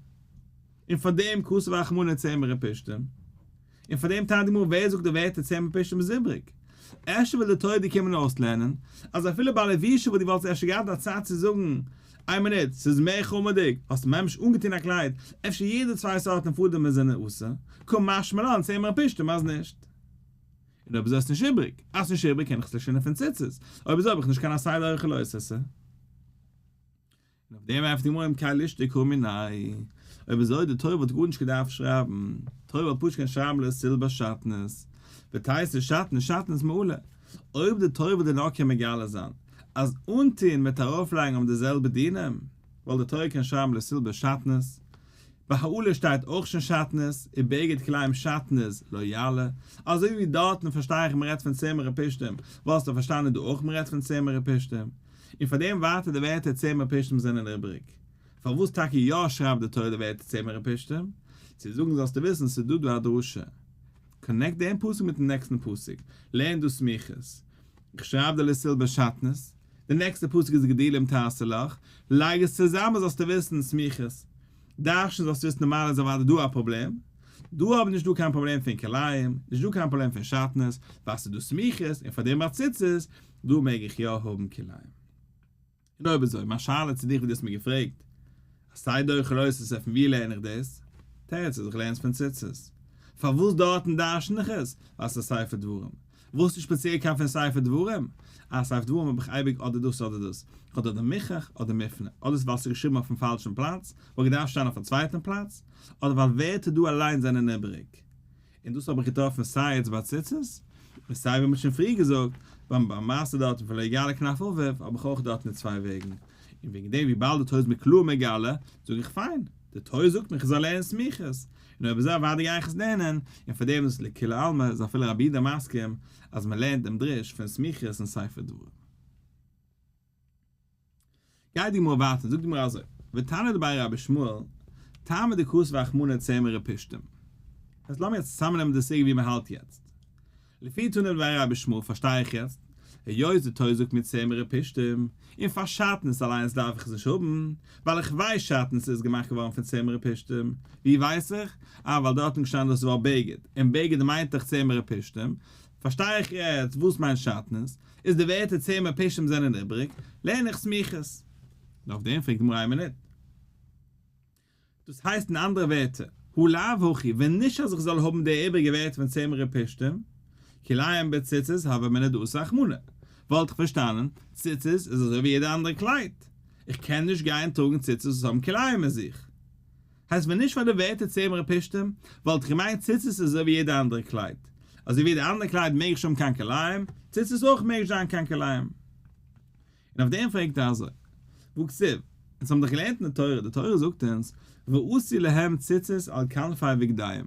און פאר דעם כתב רחמנא צמר ופשתים, און פאר דעם טענה'ט די גמרא ווער זאגט די ווערטער צמר ופשתים איז איבריג? אפשר וויל די תורה דיר קומען אויסלערנען אז אפילו ביי לבישה וואס דו וואלסט אפשר געהאט א צד צו זאגן איין מינוט, ס'איז מער חמור'דיג, האסט ממש אנגעטון א קלייד, אפשר יעדע צוויי סארטן פאדעמען זענען אסור, קא משמע לן צמר ופשתים אז נישט. און אויב אזוי איז נישט איבריג, אז ס'נישט איבריג קען איך עס נישט פון ציצית, אויב אזוי האב איך נישט קיין עשה דוחה לא תעשה. און אויף דעם ענטפערט די גמרא אם כן לישתוק קרא מיניה, אויב אזוי די תורה וואלט גארנישט געדארפט שרייבן, תורה וואלט פשוט געקענט שרייבן לא תלבש שעטנז, ותיתי שעטנז שעטנז מעלה, אויב די תורה וואלט דיר נאר קען מגלה זיין אז אנטוהן מיט ארויפלייגן האבן די זעלבע דינים, וואלט די תורה קען שרייבן לא תלבש שעטנז, ביי האלה שטייט אויך שוין שעטנז, ובגד כלאים שעטנז לא יעלה, אזוי ווי דארטן פארשטיי איך מ'רעדט פון צמר ופשתים, וואלסטו פארשטאנען דא אויך מ'רעדט פון צמר ופשתים, און פאר דעם ווייטער די ווערטער צמר ופשתים זענען איבריג. פארוואס טאקע יא שרייבט די תורה די ווערטער צמר ופשתים? צו זאגן זאלסטו וויסן ס'איז דא דא א דרשה. connect דעם פסוק מיטן נעקסטן פסוק, לערן דא סמיכות. איך שרייב דיר לא תלבש שעטנז, די נעקסטע פסוק איז גדילים תעשה לך, לייג עס צוזאמען זאלסטו וויסן סמיכות. דרש'ן זאלסטו וויסן נארמאל איז אוודאי דא א פראבלעם, דא אבער נישט דא קיין פראבלעם פון כלאים, נישט דא קיין פראבלעם פון שעטנז, ווייל ס'איז דא סמיכות און פאר דעם ביי ציצית, דא מעג איך יא האבן כלאים. און אויב אזוי, מיין שאלה צו דיך ווי דו האסט מיר געפרעגט, עשה דוחה לא תעשה פון ווי לערן איך דאס? תירוץ איז איך לערן עס פון ציצית. פארוואס דארטן דרשן איך עס? ווייל ס'איז ספר דברים. וואס איז שפעציעל קיין פון ספר דברים? אה, ספר דברים האב איך אייביג אדער דאס אדער דאס. איך האב אדער מוכרח אדער מופנה. אדער איז ווייל ס'איז געשריבן אויפן פאלשן פלאץ, וואלט געדארפט שטיין אויף א צווייטן פלאץ, אדער ווייל ווערטער דא אליין זענען איבעריג. און דאס האב איך געטראפן סיי יעצט ביי ציצית, און סיי ווי מ'האט שוין פריער געזאגט, ביים ביים מעשה דארטן פון לא יגלה כנף אביו, האב איך אויך דארטן די צוויי וועגן. און וועגן דעם וויבאלד די תורה איז מיר קלאר מגלה, זאג איך פיין, די תורה זאגט מיר איך זאל לערנען סמיכות, און אויב אזוי אוודאי גיי איך עס לערנען, און פאר דעם איז לכולי עלמא איז אפילו רבי יהודה מסכים אז מ'לערנט דעם דרוש פון סמיכות אין ספר דברים. גייט די גמרא ווייטער, זאגט די גמרא אזוי, ותנא דבי רבי ישמעאל, טעמא דכתב רחמנא צמר ופשתים. יעצט לאמיר יעצט צוזאמנעמען די סוגיא ווי מען האלט יעצט. לפי תנא דבי רבי ישמעאל פארשטיי איך יעצט, היות די תורה זאגט מיר צמר ופשתים, און פאר שעטנז אליינס דארף איך עס נישט האבן, ווייל איך ווייס שעטנז איז געמאכט געווארן פון צמר ופשתים, ווי ווייס איך? אה ווייל דארט איז געשטאנען דאס ווארט בגד, און בגד מיינט דאך צמר ופשתים, פארשטיי איך יעצט וואס מיינט שעטנז, איז די ווערטער צמר ופשתים זענען איבריג, לערן איך סמיכות. און אויף דעם פרעגט די גמרא איין מינוט. דאס הייסט אין אנדערע ווערטער, הא לאו הכי, ווען נישט אז איך זאל האבן די איבריגע ווערטער פון צמר ופשתים, כלאים בציצית הוה אמינא דאסר רחמנא. וואלט איך פארשטאנען, ציצית איז אזוי ווי יעדע אנדערע קלייד, איך קען נישט גיין טראגן ציצית וואס האבן כלאים אין זיך. הייסט ווען נישט פאר די ווערטער צמר ופשתים, וואלט איך געמיינט ציצית איז אזוי ווי יעדע אנדערע קלייד. אזוי ווי יעדע אנדערע קלייד מעג נישט האבן קיין כלאים, ציצית אויך מעג נישט זיין קיין כלאים. און אויף דעם פרעגט ער אזוי, והכתיב, אונז האבן דאך געלערנט אין די תורה, די תורה זאגט אונז, ועשו להם ציצית על כנפי בגדיהם.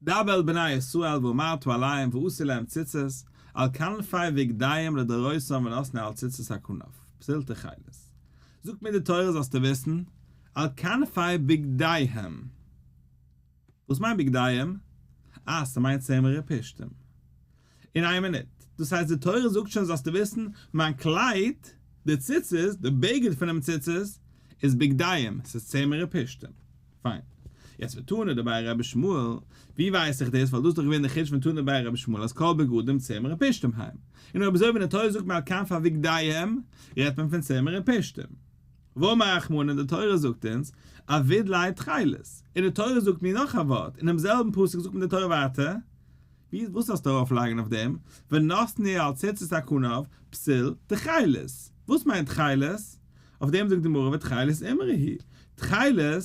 דבר אל בני ישראל ואמרת אליהם ועשו להם ציצית על כנפי בגדיהם לדורותם ונתנו על ציצית הכנף, פתיל תכלת. זאגט מיר די תורה זאלסטו וויסן, על כנפי בגדיהם. וואס מיינט בגדיהם? אה, ס'מיינט צמר ופשתים. אין איין מינוט. דאס הייסט די תורה זאגט שוין זאלסטו וויסן, מיין קלייד, די ציצית, די בגד פונעם ציצית, איז בגדיהם, ס'איז צמר ופשתים. פיין. יעצט ותנא דבי רבי ישמעאל, ווי ווייס איך דאס? ווייל דאס איז דאך געווען די חידוש פון תנא דבי רבי ישמעאל אז כל בגדים צמר ופשתים הם. און אויב אזוי ווען די תורה זאגט מען על כנפי בגדיהם, רעדט מען פון צמר ופשתים. ואמר רחמנא, די תורה זאגט אונז, עביד ליה תכלת. און די תורה זאגט מיר נאך א ווארט, אינעם זעלבן פסוק זאגט מיר די תורה ווייטער, ווי וואס זאלסטו ארויף לייגן אויף דעם, ונתנו על ציצית הכנף פתיל תכלת, וואס מיינט תכלת? אויף דעם זאגט די גמרא ותכלת אימרא היא, תכלת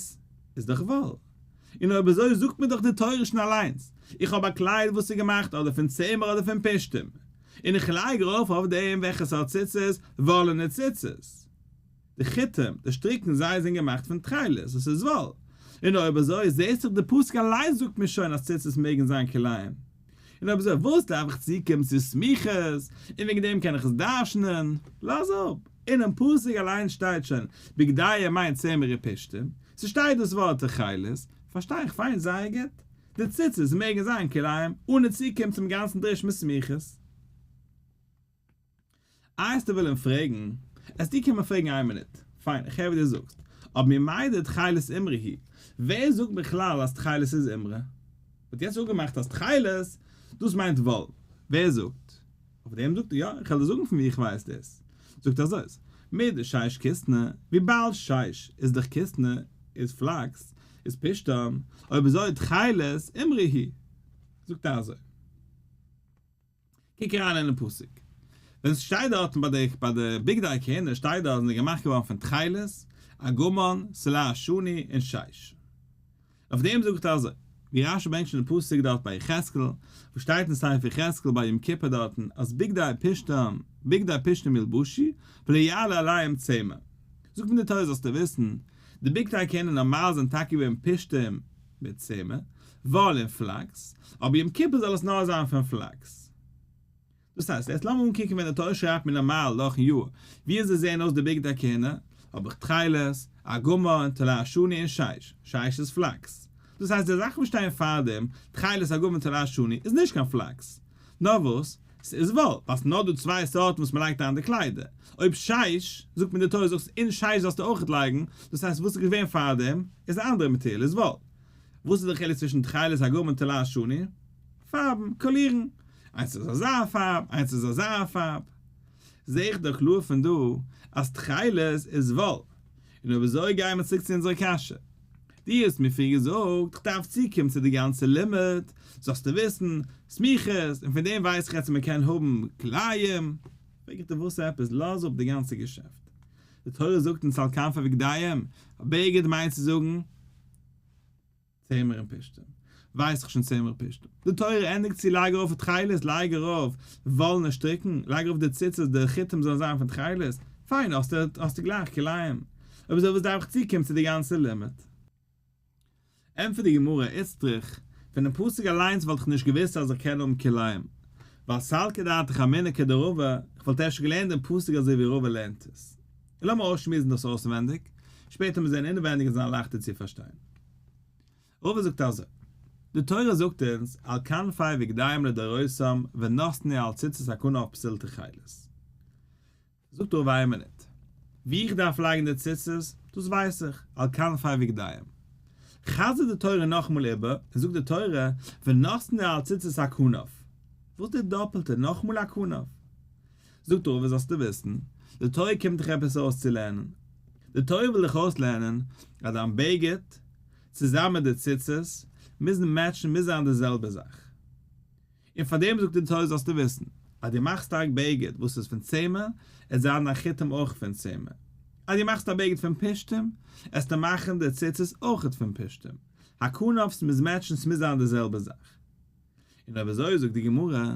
איז דאך וואל, און אויב אזוי זאגט מיר דאך די תורה שוין אליינס, איך האב א קלייד וואס איז געמאכט אדער פון צמר אדער פון פשתים, און איך לייג ארויף אויף דעם וועלכע סארט ציצית, וואלענע ציצית. די חוטים, די שטריקן זיי זענען געמאכט פון תכלת, עס איז וואל. און אויב אזוי זעהסט דאך די פסוק אליינס זאגט מיר שוין אז ציצית מעגן זיין כלאים. און אויב אזוי וואס דארף איך צוקומען צו סמיכות, און וועגן דעם קען איך עס דרש'נען? לאז אפ. אינעם פסוק אליינס שטייט שוין בגדיהם מיינט צמר ופשתים, ס'שטייט דאס ווארט תכלת, פארשטיי איך פיין זייער גוט. די ציצית מעגן זיין כלאים, אנע צוקומען צום גאנצן דרוש מיט סמיכות. איי עסטו ווילען פרעגן, עסטו קומען פרעגן איין מינוט, פיין איך הער ווי דו זאגסט, אבער מיר מיידע תכלת אימרא היא, ווער זאגט בכלל אז תכלת איז אימרא? מ'האט יעצט אפגעמאכט אז תכלת דאס מיינט וואל, ווער זאגט? אויף דעם זאגט ער יא, איך וועל דיר זאגן פון ווי איך ווייס דאס, זאגט אזוי, מדשש כותנא, וויבאלד שש איז דאך כותנא, איז פלאקס, איז פשתן, אויב אזוי תכלת אימרא היא, זאגט ער אזוי. קוק אריין אינעם פסוק. ווען עס שטייט דארטן ביי די ביי די בגדי כהונה שטייט דארט זענען געמאכט געווארן פון תכלת, ארגמן, תולעת שני און שש. אויף דעם זאגט ער אזוי, ווי רשי ברענגט שוין די פסוק דארט ביי יחזקאל, וואס שטייט אין ספר יחזקאל ביי יום כיפור דארטן אז בגדי פשתן, בגדי פשתים ילבשו, ולא יעלה עליהם צמר. זאגט מיר די תורה זאלסטו וויסן, די בגדי כהונה נארמאל זענען טאקע געווען פשתים מיט צמר, וואל און פלאקס, אבער יום כיפור זאל עס נאר זיין פון פלאקס. דאס הייסט, יעצט לאמיר אנקוקן ווען די תורה שרייבט מיר נארמאל דורכן יאר, ווי אזוי זעען אויס די בגדי כהונה, האב איך תכלת, ארגמן, תולעת שני און שש, שש איז פלאקס. דאס הייסט די זאכן וואס שטייען פארדעם, תכלת ארגמן תולעת שני, איז נישט קיין פלאקס. נאר וואס? ס'איז וואל, ווייל ס'איז נאר דא צוויי סארטן וואס מ'לייגט אריין די קליידער. אויב שש, זאגט מיר די תורה זאגסט אין שש זאלסטו אויכעט לייגן, דאס הייסט וואס איז געווען פארדעם איז א אנדערע מאטעריאל איז וואל. וואס איז די חילוק צווישן תכלת ארגמן און תולעת שני? פארבן, קאלירן. איינס איז אזא פארב, איינס איז אזא פארב. זעה איך דאך קלאר פון דא אז תכלת איז וואל. און אויב אזוי גייען מיר צוריק צו אונזערע קשיא. דו האסט מיר פריער געזאגט איך דארף צוקומען צו די גאנצע לימוד, זאלסטו וויסן, סמיכות, און פון דעם ווייס איך יעצט אז מען קען האבן כלאים. פרעג איך דיר וואס עפעס, לאז אפ די גאנצע געשעפט. די תורה זאגט אונז על כנפי בגדיהם, א בגד מיינט צו זאגן צמר און פשתים. ווייס איך שוין צמר פשתים. די תורה ענדיגט צו לייג ארויף תכלת, לייג ארויף וואלענע שטריקן, לייג ארויף די ציצית, די חוטים זאלן זיין פון תכלת, פיין האסטו האסטו גלייך כלאים. אויב אזוי וואס דארף איך צוקומען צו די גאנצע לימוד? ענטפערט די גמרא, איצטריך, פונעם פסוק אליינס וואלט איך נישט געוואוסט אז איך קען האבן כלאים, ווייל סלקא דעתך אמינא כדרבא, איך וואלט אפשר געלערנט דעם פסוק אזוי ווי רבא לערנט עס. און לאמיר אויסשמועסן דאס אויסנווענדיג, שפעטער מיר זען אינעווענדיג און זיין לייכטער צו פארשטיין. רבא זאגט אזוי, די תורה זאגט אונז על כנפי בגדיהם לדורותם ונתנו על ציצית הכנף פתיל תכלת. זאגט רבא איין מינוט, ווי איך דארף לייגן די ציצית, דאס ווייס איך, על כנפי בגדיהם. חזר'ט די תורה נאכאמאל איבער און זאגט די תורה ונתנו על ציצית הכנף. וואס די דאפעלטע נאכאמאל הכנף? זאגט רבא זאלסטו וויסן, די תורה קומט דיך עפעס אויסצולערנען. די תורה וויל דיך אויסלערנען אז דיין בגד צוזאמען מיט די ציצית מוזן match ן, מוז זיין די זעלבע זאך. און פאר דעם זאגט די תורה זאלסטו וויסן. אז דו מאכסט א בגד וואס איז פון צמר, עט זיין דיין חוטים אויך פון צמר. אז דו מאכסט א בגד פון פשתים, עסטו מאכן די ציצית אויכעט פון פשתים. הכנף, ס'מוז match ן, ס'מוז זיין די זעלבע זאך. און אויב אזוי זאגט די גמרא,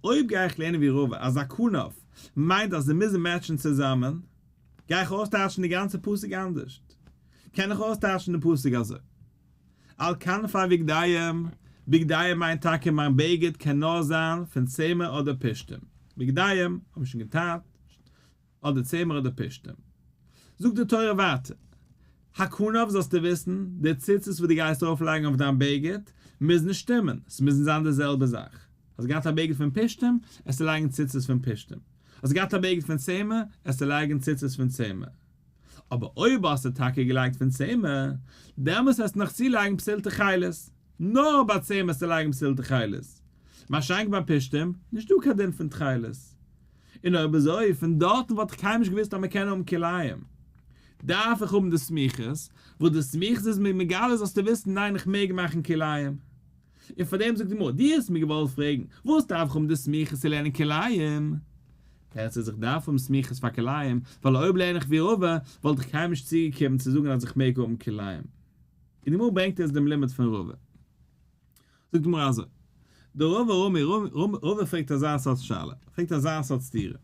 אויב גיי איך לערנען ווי רבא אז הכנף מיינט אז זיי מוזן match ן צוזאמען, גיי איך אויסטייטשן די גאנצע פסוק אנדערשט. קען איך אויסטייטשן די פסוק אזוי. על כנפי בגדיהם, בגדיהם מיינט טאקע מיין בגד קען נאר זיין פון צמר אדער פשתים. בגדיהם האבן שוין געטייטשט אדער צמר אדער פשתים. זאגט די תורה ווייטער, הכנף זאלסטו וויסן, די ציצית וואס דו גייסט ארויפלייגן אויף דיין בגד, מוזן שטימען, ס'מוזן זיין די זעלבע זאך. האסט געהאט א בגד פון פשתים, עסטו לייגן ציצית פון פשתים. האסט געהאט א בגד פון צמר, עסטו לייגן ציצית פון צמר. אבער אויב האסטו טאקע געלייגט פון צמר, דעמאלס וועסטו נאך צולייגן פתיל תכלת. נאר ביי צמר וועסטו לייגן פתיל תכלת. מה שאין כן ביי פשתים, נישט דא קיין דין פון תכלת. און אויב אזוי, פון דארטן וואלט איך קיינמאל נישט געוואוסט אז מען קען האבן כלאים. דארף איך האבן די סמיכות, וואס די סמיכות איז מיר מגלה זאלסטו וויסן ניין איך מעג מאכן כלאים. און פאר דעם זאגט די גמרא, דו האסט מיר געוואלט פרעגן, וואס דארף איך האבן די סמיכות צו לערנען כלאים? תירוץ איז איך דארף האבן סמיכות פאר כלאים, ווייל אויב לערן איך ווי רבא, וואלט איך קיינמאל נישט צוגעקומען צו זאגן אז איך מעג האבן כלאים. און די גמרא ברענגט יעצט דעם לימוד פון רבא. זאגט די גמרא אזוי, דרבא רמי, רבא פרעגט אזא סארט שאלה, פרעגט אזא סארט סתירה.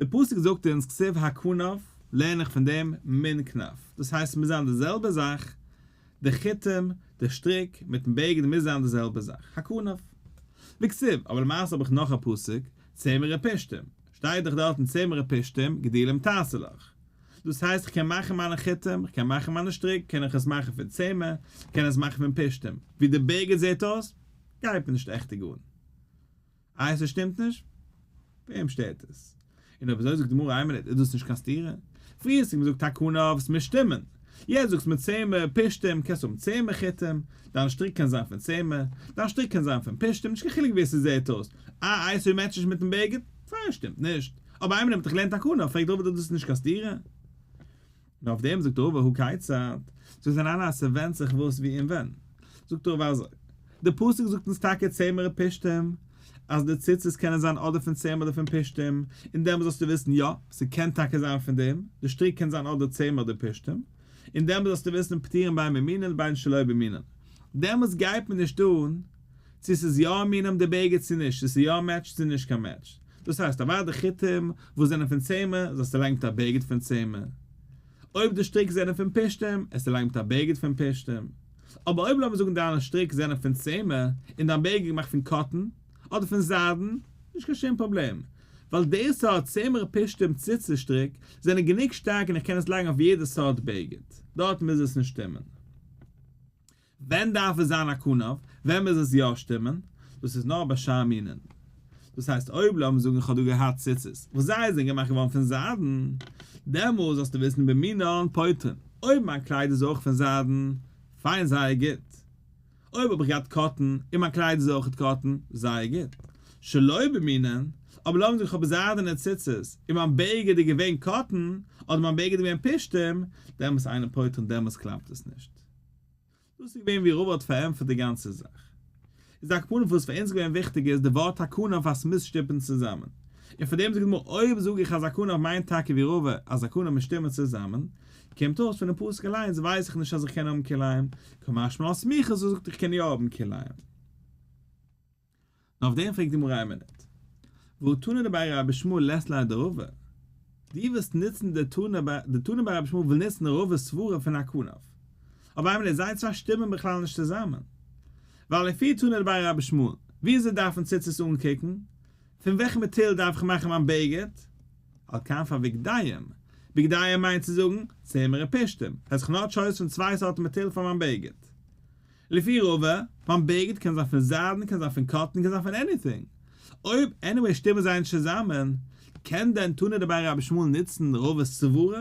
די פסוק זאגט אונז כתיב הכנף, לערן איך פון דעם מן כנף, דאס הייסט ס'מוז זיין די זעלבע זאך, די חוטים, די שטריק, מיטן בגד מוז זיין די זעלבע זאך, הכנף. וכתיב, אבער למעשה האב איך נאך א פסוק, צמר ופשתים, שטייט דאך דארטן צמר ופשתים גדילים תעשה לך. דאס הייסט איך קען מאכן מיינע חוטים, איך קען מאכן מיינע שטריק, קען איך עס מאכן פון צמר, קען עס מאכן פון פשתים. ווי די בגד זעט אויס, גייט מיר נישט עכטיג אן. איי ס'שטימט נישט? וועם שטערט עס? און אויב אזוי זאגט די גמרא איין מינוט איז דאס נישט קיין סתירה? פריער האסטו געזאגט הכנף ס'מוז שטימען, יעצט זאגסטו מיט צמר פשתים קענסט האבן צמר חוטים, דיין שטריק קען זיין פון צמר, דיין שטריק קען זיין פון פשתים, נישט קיין חילוק ווי עס זעט אויס, אה איי ס'מעטשט נישט מיטן בגד? פיין שטימט נישט, אבער איין מינוט מ'האט דאך געלערנט הכנף, פרעגט רבא דאס איז נישט קיין סתירה? און אויף דעם זאגט רבא הא כיצד, זאגט ער ניין ניין ס'ווענדט זיך וואס ווי און ווען, זאגט רבא אזוי, די פסוק זאגט אונז טאקע צמר ופשתים, אז די ציצית קענען זיין אדער פון צמר אדער פון פשתים, און דעמאלס זאלסטו וויסן יא, ס'קען טאקע זיין פון דעם, די שטריק קען זיין אדער צמר אדער פשתים, און דעמאלס זאלסטו וויסן פטורין בין במינן בין שלא במינן, דעמאלס גייט מיר נישט אן צו ס'איז יא מינם די בגד צו נישט, צו ס'איז יא match צו נישט קיין match. דאס הייסט אוודאי די חוטים וואס זענען פון צמר זאלסטו לייגן מיט א בגד פון צמר. אויב די שטריק זענען פון פשתים עסטו לייגן מיט א בגד פון פשתים. אבער אויב לאמיר זאגן דיינע שטריק זענען פון צמר און דיין בגד געמאכט פון cotton אדער פון זיידן, נישט קיין שום פראבלעם. ווייל די סארט צמר פשתים ציצית שטריק זענען גענוג שטארק און איך קען עס לייגן אויף יעדע סארט בגד. דארט מוז עס נישט שטימען. ווען דארף עס זיין הכנף? ווען מוז עס יא שטימען? דאס איז נאר ביי שאר מינין. דאס הייסט אויב לאמיר זאגן איך האב דא געהאט ציצית וואס זיי זענען געמאכט געווארן פון זיידן, דעמאלס זאלסטו וויסן במינן פוטרין, אויב מיין קלייד איז אויך פון זיידן, פיין זייער גוט. אויב האב איך געהאט cotton און מיין קלייד איז אויך cotton, זייער גוט. שלא במינן, אבער לאמיר זאגן איך האב זיידענע ציצית און מיין בגד איז געווען cotton, אדער מיין בגד איז געווען פשתים, דעמאלס אינן פוטרין דעמאלס קלאפט עס נישט. דאס איז געווען ווי רבא האט פארענטפערט די גאנצע זאך. איז על כל פנים וואס פאר אונז געווען וויכטיג איז די ווארט הכנף אז ס'מוז שטימען צוזאמען. און פאר דעם זאגט די גמרא אויב זאג איך אז הכנף מיינט טאקע ווי רבא אז הכנף מוז שטימען צוזאמען, קומט אויס פונעם פסוק אליינס ווייס איך נישט אז איך קען האבן כלאים, קא משמע לן סמיכות וואס זאגט איך קען יא האבן כלאים. נאר אויף דעם פרעגט די גמרא איין מינוט. והא תנא דבי רבי ישמעאל לית ליה דרבא. דו ווילסט נוצן די תנא ביי די תנא ביי רבי ישמעאל וויל נוצן רבא'ס סברה פון הכנף. אבער איין מינוט זיי צוויי שטימען בכלל נישט צוזאמען. ווייל לפי תנא דבי רבי ישמעאל, ווי אזוי דארפן ציצית אנקוקן? פון וועלכע מאטעריאל דארף איך מאכן מיין בגד? על כנפי בגדיהם. בגדיהם מיינט צו זאגן, צמר ופשתים. הייסט איך נאר choice פון צוויי סארטן מאטעריאל פאר מיין בגד. לפי רבא, מיין בגד קען זיין פון זיידן, קען זיין פון cotton, קען זיין פון anything. אויב anyway שטימען זיי נישט צוזאמען, קען דען תנא דבי רבי ישמעאל נוצן רבא'ס סברה?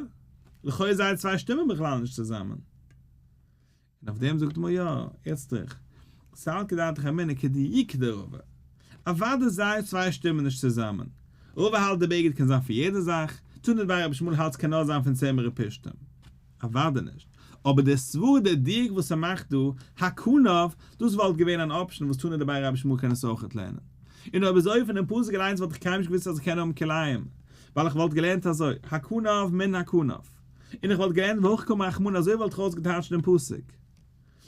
לכאו' זיי צוויי שטימען בכלל נישט צוזאמען. און אויף דעם זאגט מען יא, איצטריך, סלקא דעתך אמינא כדייקא דרבא. אוודאי זיי צוויי שטימען נישט צוזאמען. רבא האלט די בגד קען זיין פון יעדע זאך, תנא דבי רבי ישמעאל האלט ס'קען נאר זיין פון צמר ופשתים. אוודאי נישט. אבער די סברה די דיוק וואס ער מאכט דא, הכנף, דאס וואלט געווען אן option וואס תנא דבי רבי ישמעאל קען עס אויכעט לערנען. און אויב אזוי פונעם פסוק אליינס וואלט איך קיינמאל נישט געוואוסט אז איך קען האבן כלאים, ווייל איך וואלט געלערנט אזוי, הכנף מן הכנף. און איך וואלט געלערנט והכי קאמר רחמנא אזוי וואלט איך אויסגעטייטשט דעם פסוק.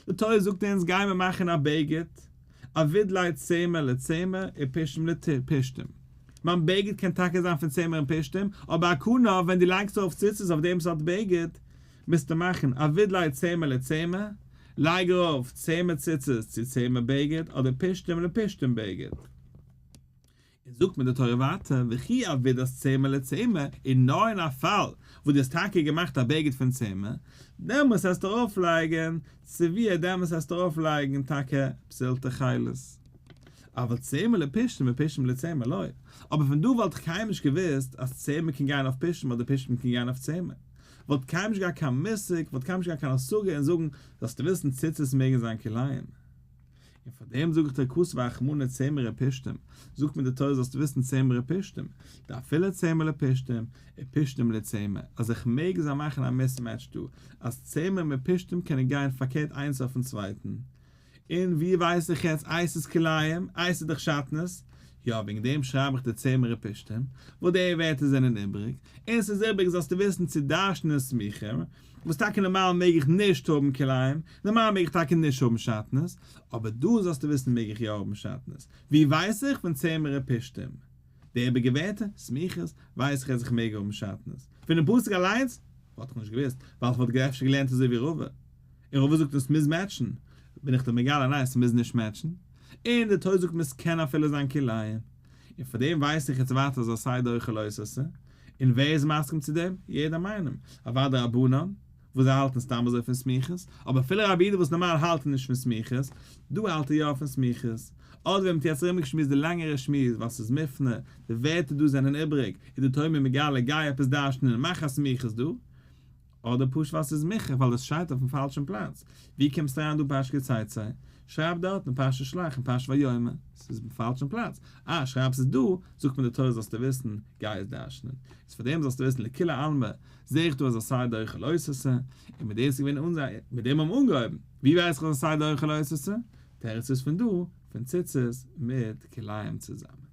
די תורה זאגט אונז גיי מיר מאכן א בגד, עביד ליה צמר לצמר ופשתים לפשתים. מיין בגד קען טאקע זיין פון צמר און פשתים, אבער הכנף ווען דו לייגסט ארויף ציצית אויף דעם סארט בגד, מוזטו מאכן עביד ליה צמר לצמר, לייג ארויף צמר ציצית צו צמר בגד אדער פשתים לפשתים בגד. און זאגט מיר די תורה ווייטער, וכי עבידת צמר לצמר, און נאר אין א פאל וואס דו האסט טאקע געמאכט א בגד פון צמר, דעמאלס העסטו ארויפלייגן צביעה, דעמאלס העסטו ארויפלייגן טאקע פתיל תכלת. אבל צמר לפשתים ופשתים לצמר לא. אבער פון דא וואלט איך קיינמאל נישט געוואוסט אז צמר קען גיין אויף פשתים אדער פשתים קען גיין אויף צמר. וואלט קיינמאל נישט געהאט קיין מושג, וואלט קיינמאל נישט געהאט קיין השגה און זאגן, זאלסטו וויסן ציצית מעגן זיין כלאים. און פאר דעם זאג איך דיר כתב רחמנא צמר ופשתים, זאגט מיר די תורה זאלסטו וויסן צמר ופשתים, דאפילו צמר לפשתים, ופשתים לצמר, אז איך מעג זיי מאכן א mismatch דא, אז צמר מיט פשתים קענען גיין פארקערט איינס אויפן צווייטן. און ווי ווייס איך יעצט איי ס'איז כלאים, איי ס'איז דאך שעטנז? יא, וועגן דעם שרייב איך די צמר ופשתים, וואס די ווערטער זענען איבריג, און ס'איז איבריג זאלסטו וויסן צו דרש'נען סמיכים, וואס טאקע נארמאל מעג איך נישט האבן כלאים, נארמאל מעג איך טאקע נישט האבן שעטנז, אבער דא זאלסטו וויסן מעג איך יא האבן שעטנז. ווי ווייס איך פון צמר ופשתים? די איבריגע ווערטער, סמיכות, ווייס איך אז איך מעג האבן שעטנז. פונעם פסוק אליינס וואלט איך נישט געוואוסט, ווייל איך וואלט אפשר געלערנט אזוי ווי רבא. און רבא זאגט עס מוז match ן, בין איך דיר מגלה ניין ס'מוז נישט match ן, און די תורה זאגט מיר ס'קען אפילו זיין כלאים, און פאר דעם ווייס איך יעצט ווייטער אז עשה דוחה לא תעשה, און ווער איז מסכים צו דעם? יעדער איינעם, אוודאי רבנן, וואס זיי האלטן סתם אזוי פון סמיכות, אבער אפילו רבי יהודה וואס נארמאל האלט נישט פון סמיכות, דא האלט ער יא פון סמיכות. אדער ווען מ'האט יעצט ארומגעשמועסט די לענגערע שמועס ווייל ס'איז מופנה, די ווערטער דא זענען איבריג, איז די תורה מיר מגלה גיי עפעס דרש'נען און מאך א סמיכות דא. אדער פשוט ווייל ס'איז מוכרח ווייל עס שטייט אויפן פאלשן פלאץ. ווי קומסטו אריין דא פרשת כי תצא? שרייב דארט אין פרשת שלח אין פרשת ויאמר. ס'איז אויפן פאלשן פלאץ. אה, שרייב ס'איז דא, זאגט מיר די תורה זאלסטו וויסן, גיי עס דרש'נען. איז פאר דעם זאלסטו וויסן לכולי עלמא, זעה איך דא אז עשה דוחה לא תעשה, און מיט דעם איז געווען אונזער, מיט דעם האבן מיר אנגעהויבן. ווי ווייס איך אז עשה דוחה לא תעשה? תירוץ איז פון דא, פון ציצית מיט כלאים צוזאמען.